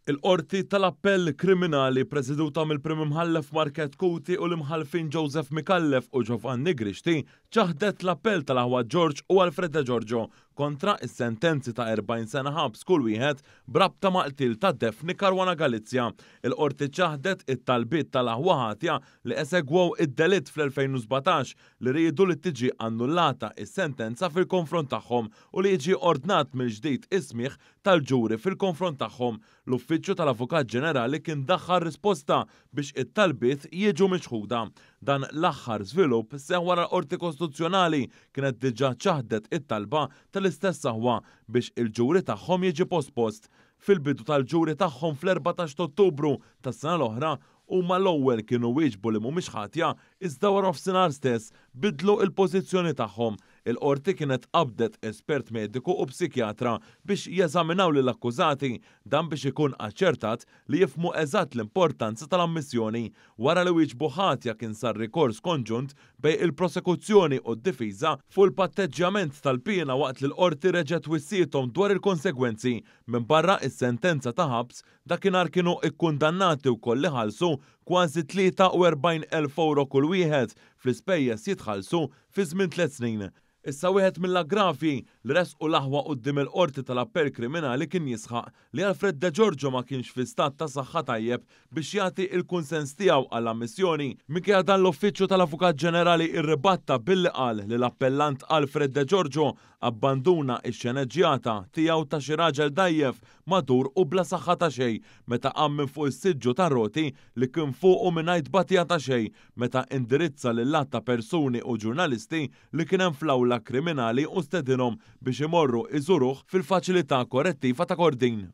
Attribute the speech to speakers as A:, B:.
A: Il-Qorti tal-Appell Kriminali preseduta mill-Prim Imħallef Mark Cutajar u l-Imħallfin Joseph Micallef u Giovanni Grixti ċaħdet l-appell tal-aħwa George u Alfred De Giorgio kontra is-sentenzi ta' 40 sena ħabs kull wieħed b'rabta ma' qtil ta' Daphne Caruana Galizia. Il-qorti ċaħdet it-talbiet tal-aħwa ħatja li esegwew id-delitt fl-2017 li riedu li tiġi annullata is-sentenza fil-konfront tagħhom u li jiġi ordnat mill-ġdid is-smigħ tal-ġuri fil-konfront tagħhom. L-Uffiċċju tal-Avukat Ġenerali kien daħħal risposta biex it-talbiet jiġu miċħuda. Dan l-aħħar żvilupp seħħ wara l-Qorti Kostituzzjonali kienet diġà ċaħdet it-talba tal-istess aħwa biex il-ġuri tagħhom jiġi pospost. Fil-bidu tal-ġuri tagħhom fl-14 Ottubru tas-sena l-oħra, huma l-ewwel kienu wieġbu li mhumiex ħatja, iżda wara nofsinhar stess bidlu il-pożizzjoni tagħhom. Il-qorti kienet qabdet espert mediku u psikjatra biex jeżaminaw lill-akkużati, dan biex ikun aċċertat li jifhmu eżatt l-importanza tal-ammissjoni. Wara li wieġbu ħatja kien sar rikors konġunt bejn il-prosekuzzjoni u d-difiża fuq il-patteġġjament tal-piena waqt li l-qorti reġgħet wissiethom dwar il-konsegwenzi. Minn barra is-sentenza ta' ħabs, dakinhar kienu ikkundannati wkoll li ħallsu kważi 43,000 euro kull wieħed fl-ispejjeż jitħallsu fi żmien 3 snin. Issa wieħed mill-aggravi li resqu l-aħwa quddiem il-Qorti tal-Appell Kriminali kien jisħaq li Alfred De Giorgio ma kienx fi stat ta' saħħa tajjeb biex jagħti il-kunsens tiegħu għall-ammissjoni. Minkejja dan, l-Uffiċċju tal-Avukat Ġenerali irribatta billi qal li l-appellant Alfred De Giorgio abbanduna x-xeneġġjata tiegħu ta' xi raġel dgħajjef, madur u bla saħħa ta' xejn meta qam minn fuq is-siġġu tar-roti li kien fuqu mingħajr tbatija ta' xejn meta indirizza lil ta' persuni u ġurnalisti li kien hemm fl-awla kriminali u stedinhom biex imorru iżuruh fil-faċilità korrettiva ta' Kordin.